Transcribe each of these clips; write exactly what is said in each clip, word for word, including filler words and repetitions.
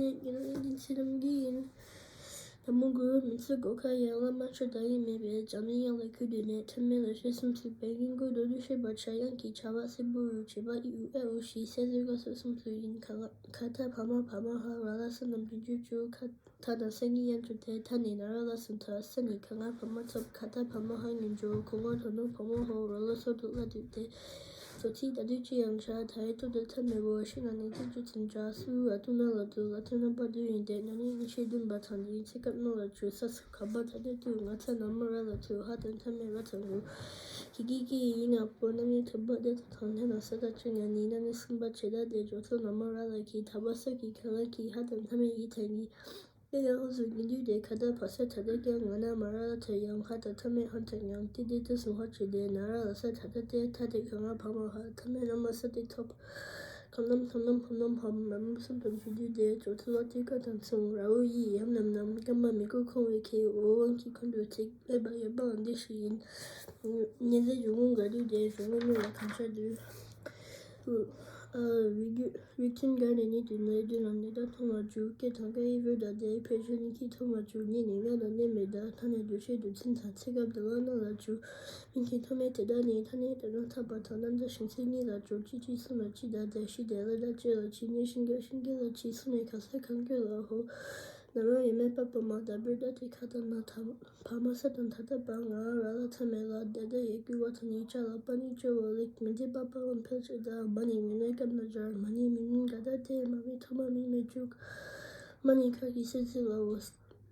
ཡིན། ཡིན་ལ་ཡིན་ཚེ་རྣམ་གྱི་ཡིན། ན་མོ་གུ་རུ། མི་ཚེ་སྒོ་ཁ་ཡང་བླ་མ་ཁྱོད་དང་ཡིན་མེད་པས། བྱམས་སྙིང་ཡང་ལ་ཁུར་དུ་ནས། ཐུན་མིན་ལ་བཤད་གསུམ་ཚུགས་པའི་སྙིང་པོ་མདོར་བསྡུས་བཤད་པར་བྱ། དབྱངས་ཀྱི་བྱ་བ་སྲིན་པོ་རུ། བྱེད་པ་ཨི་ཨུ་ཨེ་ཨུ་ཞེས་གསལ་བཟོ་ག་སོགས་གསུམ་ཚུགས་ཡིན། ག་ང་ག་ད་བ་མ་བ་མ་ཧ་ར་ལ་ས་རྣམས་ཀྱི་རྒྱུ་བཅུ། ག་ད་དང་ས་གཉིས་ཡན་དུ་དེ། ད་ནི་ན་ར་ལ་སུ་ཐ། ས་ནི་ག་ང་བ་མ་ཐོབ། ག་ད་བ་མ་ཧ་ཉིན་འཇོག་གོ་ང་དོ་ནོ་བ་མ་ཧོ་ར་ལ་སོ་དུ་ལ་དུ་དེ། ཚོ་ཚིག་ད་དུས་ཅི་ཡང་བྱ། ད་ཡི་དོ་དུ་ཐ་མེ་བོ་ཤི་ན་ནི་ཚིག་ཅུ་ཚིན་བྱ། སུ་ཨ་དུ་ན་ལ་དུ་ལ་དུ་ན་པ་དུ་ཡིན་ཏེ། ན་ནི་ནི་ཤེས་བདུན་པ་ཚང་གི་ཚིག་སྐབས་ནོ་ལ་ཆུ། ས་སུ་ཁ་བ་ད་དུ་དུ་ང་ཚ་ན་མ་ར་ལ་དུ་ཧ་དང་ཐ་མེ་ར་ཚང་གུ། ཁི་ཁི་ཁི་ཡིན་ན་པོ་ན་མི་ཐུབ་པ་དེ་ད་ཐང་ཐེ་ན་ས་ད་ཅི་ན་ནི་ན་ནི་སུམ་པ་ཆེ་ད་དེ་ཇོ་ཚོ་ན་མ་ར་ལ་ཁི་ཐ་བ་ས་ཁི་ཁ་ལ་ཁི་ཧ་དང་ཐ་མེ་ཡི་ཐ་ནི། དེ་ཡང་ཧོ་སུ་ཉིན་དུས་དེ་ཁ་ད་བ་ས་ད་དེ་ཀྱང་ང་ན་མ་ར་ལ་ཐ་ཡང་ཧ་ད་ཐ་མེ་ཧ་ཐ་ཡང་དེ་དེ་དེ་སུ་ཧ་ཆེ་དེ་ན་ར་ལ་ས་ད་ད་དེ་ད་དེ་ཁ་ང་བ་མ་ཧ་ཐ་མེ་ན་མ་ས་དེ་ཐོབ། ཁམ་ནམ་ཐམ་ནམ་ཕམ་ནམ་ཕམ་ནམ་སུམ་དུ་ཞུ་དུས་དེ་ཇོ་ཚོ་ལ་དེ་ཀ་དང་མཚུངས། ར་ཨུ་ཡི་ཡམ་ནམ་ནམ་སྐམ་པ་མི་ཀུ་ཁོང་བའི་ཁེ་འོ་དབང་གི་ཁོང་དུ་ཚིག་ལེ་བ་ཡོད་པའང་འདི་ཞིག་ཡིན། ཉེ་ཟེ་ཇོ་ངོ་འགའ་དུས་དེ་ཇོ་ངོ་ནུ་ལ་གང་ཤ་དུས། ཨ་རིགས་རྒྱུད་རིགས་མཐུན་འགའ་ནས་ནི་དུས་ནས་དུས་ལ་ནི་ད་མཐོང་བ་བཅུ། སྐད་དང་སྐད་ཡིག་བོད་ད་དེ་ཕལ་ཆེར་ནི་ཁྱི་མཐོང་བ་བཅུ། ཉིད་ནི་ང་ལ་གནས་མེད་ད་ཐ་ནས་དུ་ཤེས་དུ་ཚིན་ཚ་ཚེ་སྐབས་དུ་ལ་ན་ལ་བཅུ། མིང་གི་མཐོ་དམན་དེ་དག་ནི་ཐ་སྙད་དོན་ལ་ཐར་པ་དང་རྣམ་གཞག་ཤིང་ཚིག་གཉིས་ལ་སྦྱོར། གཅིག་གཅིག་གསུམ་ལ་གཅིག་དང་དེ་བཞི་དེ་ལ་དང་བཅས་ལ་གཅིག་ནི་ཤིང་རྒྱ་ཤིང་རྒྱ་ལ་གཅིག་གསུམ་ནི་ག་ས་གང་སྐྱོད་ལ་ཧོ། ན་རོ་ཡེ་མེ་པ་པ་མ་ད་བུ་ད་དེ་ཁ་ད་ན་ཐ་བ་མ་ས་དང་ད་ད་པ་ང་ར་ལ་ཐ་མེ་ལ་དེ་ད་ཡེ་ཀུ་བ་ཐ་ནི་ཅ་ལ་པ་ནི་ཅོ་བ་ལིག་མི་དེ་པ་པ་ལ་འཕེལ་ཅེ་ད་མ་ནི་མི་ནི་སྐབས་ན་སྦྱར་མ་ནི་མི་ནི་ག་ད་དེ་མ་མི་ཐ་མ་མི་མེ་བཅུག་མ་ནི་ཁ་གི་སེ་ཚི་ལ་འོ།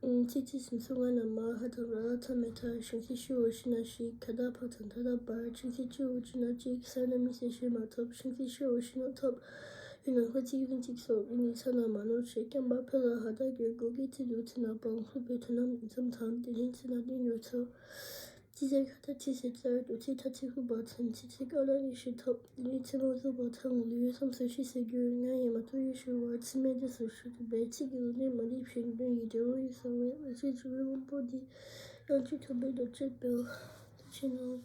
ཨུམ། ཚིག་ཚིག་སིམ་སུ་ང་ན་མ་ཧ་དང་ར་ལ་ཐ་མེ་ཐ། ཤིང་ཚིག་ཤི་འོ་ཤི་ན་ཤི། ཁ་ད་ཕ་དང་ད་ད་པ། ཤིང་ཚིག་ཅི་འོ་ཅི་ན་ཅིག་ས་ན་མི་སེ་ཤི་མ་ཐོབ། ཤིང་ཚིག་ཤི་འོ་ཤི་ན་ཐོབ། ཡུ་ན་ཧུ་ཚིག་ཧུན་ཚིག་སོགས་ཡུ་ནི་ས་ན་མ་ནོར་ཆེ། སྐྱམ་པ་ཕུ་ལ་ཧ་ད་གྱོད་གོ་གི་ཚིག་དུ་ཚི་ན་པང་ཧུ་པེ་ཐུ་ན་མི་ཚམ་ཐང་དེ་རིང་ཚི་ན་དེ་ཉོ་ཚོ། ཅི་ཟེར་ཁ་ཐ་ཅི་ཟེར་ཙར་དུ་ཚིག་ཐ་ཚིག་ཧུ་པ་ཚན་ཚིག་ཚིག་ཀ་ལ་ནི་ཤི་ཐོབ། དེ་ནི་ཚེ་མ་བཟོད་པ་ཐང་ལུས་བསམ་སུ་ཤི་ཟེར་རྒྱུར་ང་ཡི་མ་ཐུ་ཡི་ཤི་བར་ཚི་མེ་དེ་སུ་ཤི་ཐུབ་པའི་ཚིག་གི་ལུ་ནི་མ་ལི་ཕྱིན་དོན་ཡི་དེ་བོ་ཡི་ས་བའི་ཨུ་ཚི་ཚུ་བའི་དབང་པོ་འདི་ཡང་ཅི་ཐུབ་པའི་རྡོ་ཆེ་སྤེལ་ཏུ་ཕྱིན་ནོ།